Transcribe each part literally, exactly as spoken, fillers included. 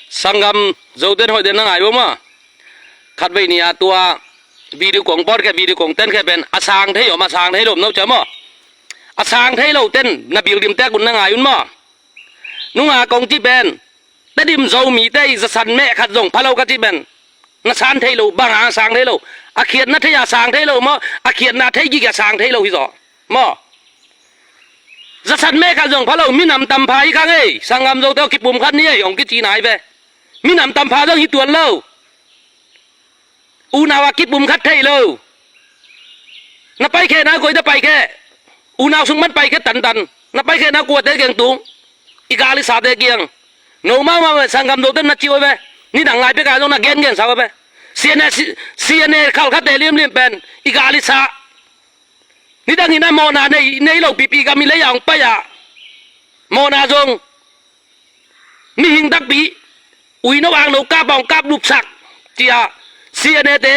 Sanggam Zoten hoih den na ngai uh maw? Khatvei ni a tua video kong pawt khe, video kong ten khe pen a sang thei om, a sang thei lo om no cia maw? A sang thei lo ten na bildim tek un na ngai un maw? Nunga kong ci pen Tedim Zomite i zasan meh khat zong pha lo ka ci pen na san thei lo, bang hang a sang thei lo? A khiatna thei a sang thei lo maw? A khiatna thei gige a sang thei lo hi zaw maw? Zasan meh khat zong pha lo, minam tampha hi kha ngei, sanggam Zote aw, kipum khat ni ei hong kici nai ve. Minam tampha zong hi tuan lo. Unau a kipum khat thei lo. Na paikhe na koi ta paikhe. Unau sung man paikhe tantan. Na paikhe na kuate kiang tung. I gal i sate kiang. No mau mau ve, sanggam Zote na ci uh ve. Nidang lai pek a zong na gengen sa uh ve. CNA, CNA khalkhate limlim pen i gal i sa. Nidang in a mawhna nei, nei lo pipi gam i lei a hong pai a, mawhna zong mihing takpi, uino angno kap a hong kap lupsak cia, CNA te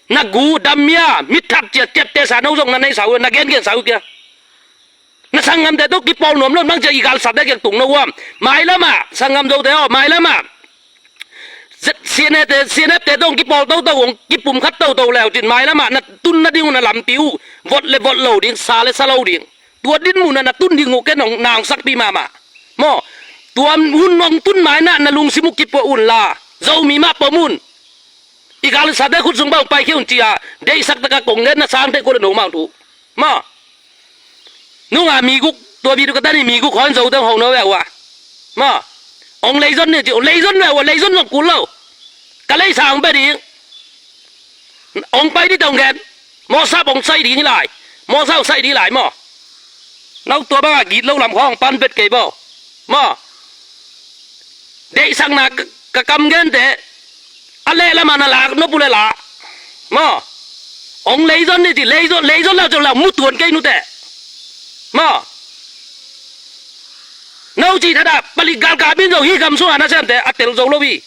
na gu dam mia, mit thak cia, ciapte sa no zong na nei sa uh, na gengen sa uh kia. Na sanggamte tawh kipawl nuam lo bang cia i galsate kiang tung no uam. Mailam ah, sanggam Zote aw, mailam ah CNA te, CNF te tawh hong kipawl toto, hong kipum khat toto leu cin mailam ah na tun nading uh na lampi uh vot le vot lo ding, sa le sa lo ding. Tua dinmun ah na tun ding uh ken hong na hong sakpi mahmah maw? Tua hun hong tun mai na na lungsim uh kipuah un la, Zomi mah pom un. I gal i sate khut sung bang hong paikhia un cia, deihsak taka kong gen na sang thei kua le no mah uh thu maw? Nunga mi guk, tua video ka tan hi, mi guk hawn Zote hong ho no ve ua maw? Hong leizon ni ci, hong leizon ve ua, leizon zong kul lo. Ka leisa hong pia ding. Hong pai dih tong gen. Mawhsap hong sai ding hi lai. Mawhsap hong sai ding hi lai maw? Nau tua banga git lo lam khawng hong pan bet kei baw maw? Deihsakna ka, ka kam gente a leh lamah na lak nop uh le la maw? Hong leizon ni ci, leizon, leizon lau cong lau mu tuan kei nute maw? No ci thada palik galkap in zong hi gam sungah na semte a tel zo lo hi.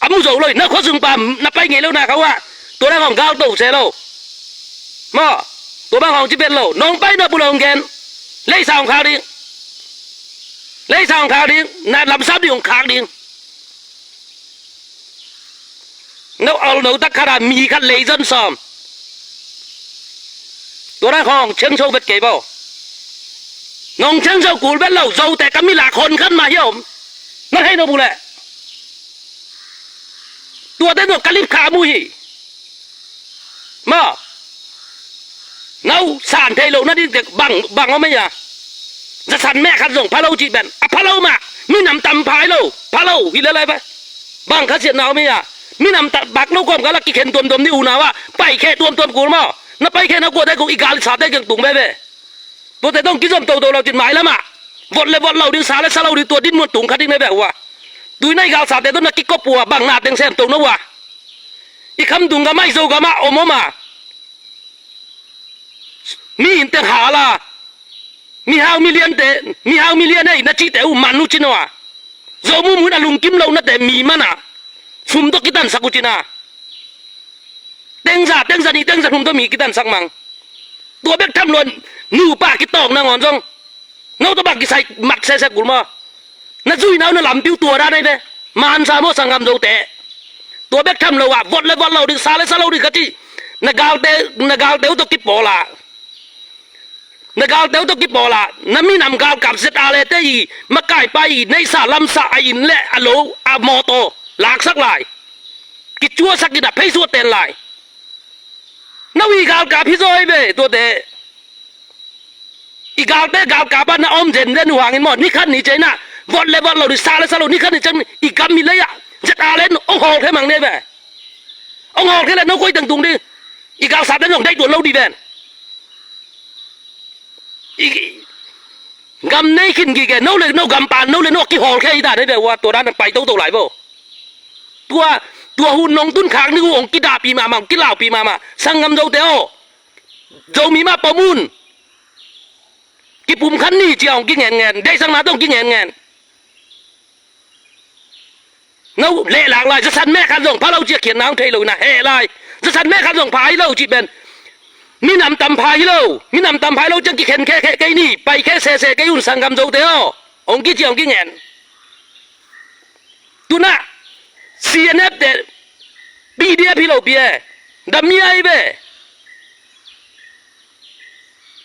A mu zo lo hi. Na khuasung pa na pai ngei lo na khauh ah tua na khawng gal to se lo maw? Tua bang khawng ci bet lo. Nong pai na bu lo hong gen. Leisa hong khak ding. Leisa hong khak ding. Na lamsap ding hong khak ding. No al no tak khat a mi khat leizon sawm. Tua na khawng chengcho bet kei baw. Nong chengcho kul bet lo, Zote ka mi lak hon khat mah hi om. Na thei no bu leh. Tuate no ka lip kha mu hi. Maw? Nau san thei lo na ding tek bang, bang om ei a. Zasan meh khat zong pha lo cih pen a pha lo mah. Minam tam pha hi lo, pha lo hi le lai pai. Bang khasiatna om ei a. Minam tam bak lo kawm ka la kikhen tuamtuam ni unau ah. Paikhia tuamtuam kul maw? Na paikhia na kuate kul i gal i sate kiang tung veve. Tuate tawh kizom toto lo cin mailam ah vot le vot lo ding, sa le sa lo ding, tua dinmun tung kha ding na beh uh a. Tui na i galsate tawh na kikop uh a, bang na teng sem to na uh a. I kham tung gam ah, i Zo gam ah om om a, mi in teng hal a, mihau miliante, mihau milian ei na cihte uh man uh cin uh a. Zo mumun a lungkim lo nate mi man a, sum tawh kitansak uh cin a. Tengza, tengza nih, tengza thum tawh mi kitansak mang. Tua bek tham lo a, nupa kitawk nangawn zong no tawh bang kisai mat sese kul maw? Na zuina uh na lampi uh tua dan ei ve. Mansa maw sanggam Zote? Tua bek tham lo ah vot le vot lo ding, sa le sa lo ding ka cih. Na galte, na galte uh tawh kipawl ah, na galte uh tawh kipawl ah, na minam galkap Z R A te i makaipa i neihsa lamsa a inn le a lo a mawtaw laksak lai. Kicuahsak in a pheisuah ten lai. No i galkap hi zaw ei ve tuate. I galte galkap ah na om zenzen uh hangin maw, ni khat ni ciang na vot le vot lo ding, sa le sa lo, ni khat ni ciang i gam i lei ah Z R A in ong hawlkhia mang ni ei ve. Ong hawlkhia le no koi teng tung ding? I galsate zong deih tuan lo ding ven. I gam nei khin gige, no le no gampan, no le no kihawlkhia i dan ei ve ua, tua dan pai toto lai vo. Tua, tua hun nong tun khak ni uh ong kidahpih mahmah, ong kilaupih mahmah. Sanggam Zote aw, Zomi mah pom un. Kipum khat ni cia ong kingenngen, deihsakna tawh ong kingenngen. No lehlak lai, zasan meh khat zong pha lo cia khiatna ong thei lo in a heh lai. Zasan meh khat zong pha hi lo cih pen minam tam pha hi lo, minam tam pha hi lo ciang kikhen khe khe kei ni, pai khe sese kei un sanggam Zote aw. Ong kici ong kingen. Tunah C N F te P D F hi lo pi e. Dam mi ai ve.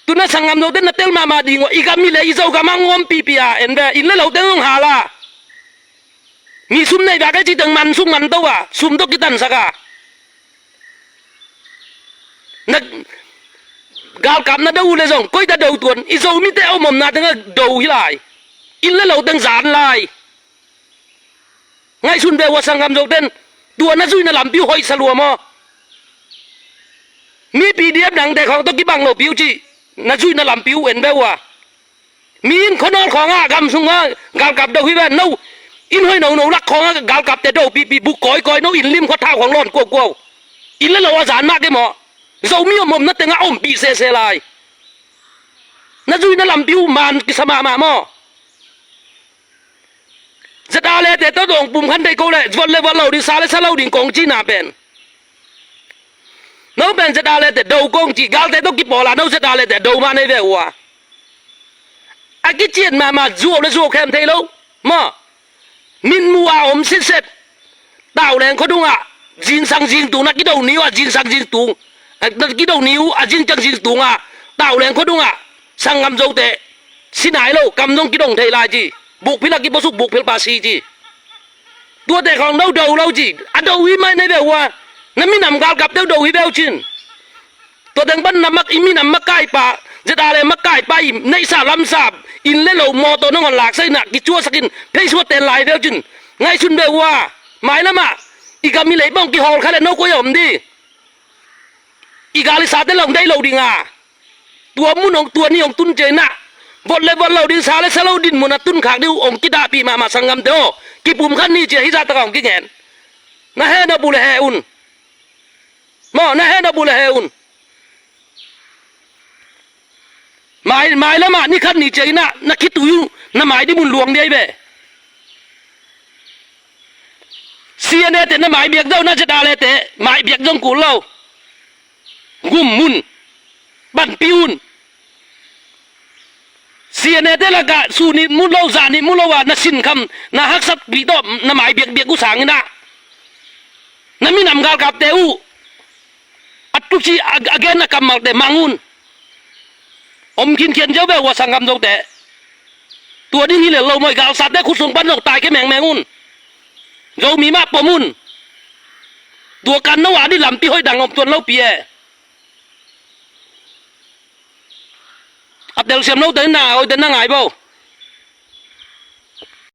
Tuna sanggam Zote na tel mahmah ding uh a, i gam hi le i Zogam a ngawm pipi a en ve. Inn le lo teng hong hal a, mi sum nei vak e cih teng man suk man to a, sum tawh kitansak a, na galkap na do uh le zong koi ta do tuan, i Zomite a om omna teng a do hi lai. Inn le lo teng zan lai. Ngaihsun ve uh a sanggam Zoten, tua na zuihna lampi uh hoihsa lua maw? Mi P D F dangte khawng tawh kibang lo pi uh cih na zuihna lampi uh en ve uh a. Mi inn khuanawl khawngah gam sungah galkap do hi ve. No inn hoih nono lak khawngah galkapte do pihpih, buk kawikawi, no inn lim khua thau khawng lawn kuaukuau. Inn le lo a zan mah ke maw? Zomi om omna tengah ompih sese lai. Na zuihna lampi uh man kisa mahmah maw? Zet a lete tawh dong pumkhan thei ko le, vot le vot lo ding, sa le sa lo ding kong cihna pen, no pen zet a lete do kong cih, galte tawh kipawl a, no zet a lete do mah nei ve uh a. A kician mahmah, zuau le zuau khem thei lo maw? Mitmuh a om sitset. Tauleng khuadungah zingsang zingtung na kido ni uh a, zingsang zingtung, eh, na kido ni uh a, zingcang zingtung a, Tauleng khuadungah sanggam Zote si nai lo, kam zong kidong thei lai ci. Bukphil a kipuasuk, bukphil pa si ci. Tuate khawng no do lo ci. A do hi mai nei ve uh a. Na minam galkapte uh do hi ve uh cin. Tua teng pan na mak, i minam makaipa, zet a le makaipa i neihsa lamsa, inn le lo mawtaw nangawn laksak in a, kicuahsak in, pheisuat ten lai ve uh cin. Ngaihsun ve uh a, mailamah i gam i lei bang kihawl kha le no koi a om di? I gal i sate long deih lo ding a. Tua mun hong, tua ni hong tun ciang in a, vot le vot lo ding, sa le sa lo ding mun a tun khak ding uh hong kidahpih mahmah sanggamte aw. Kipumkhan ni ci a hih zahtak a hong kingen. Na he nop uh le he un. Maw, na he nop uh le he un. Mai, mailamah ni khat ni ciang in a na khitui uh, na mai dim un luang ding ahi ve. C N A te na mai biak zo, na zet a lete mai biak zong kul lo. Gum un. Banpih un. C N A te lakah su nih mu lo, zah nih mu lo a, na sinkham, na haksatpih tawh na mai biakbiak uh sangin a, na minam galkapte uh a tuci a, a gen a kammalte mang un. Om khinkhian ziau ve uh a sanggam Zote. Tua ding hi lel lo maw, i galsate khut sung pan zong taikhia mengmeng un. Zomi mah pom un. Tua kan no a dih lampi hoih dang om tuan lo pi e. A telsiam lote na hoihte na ngai bo.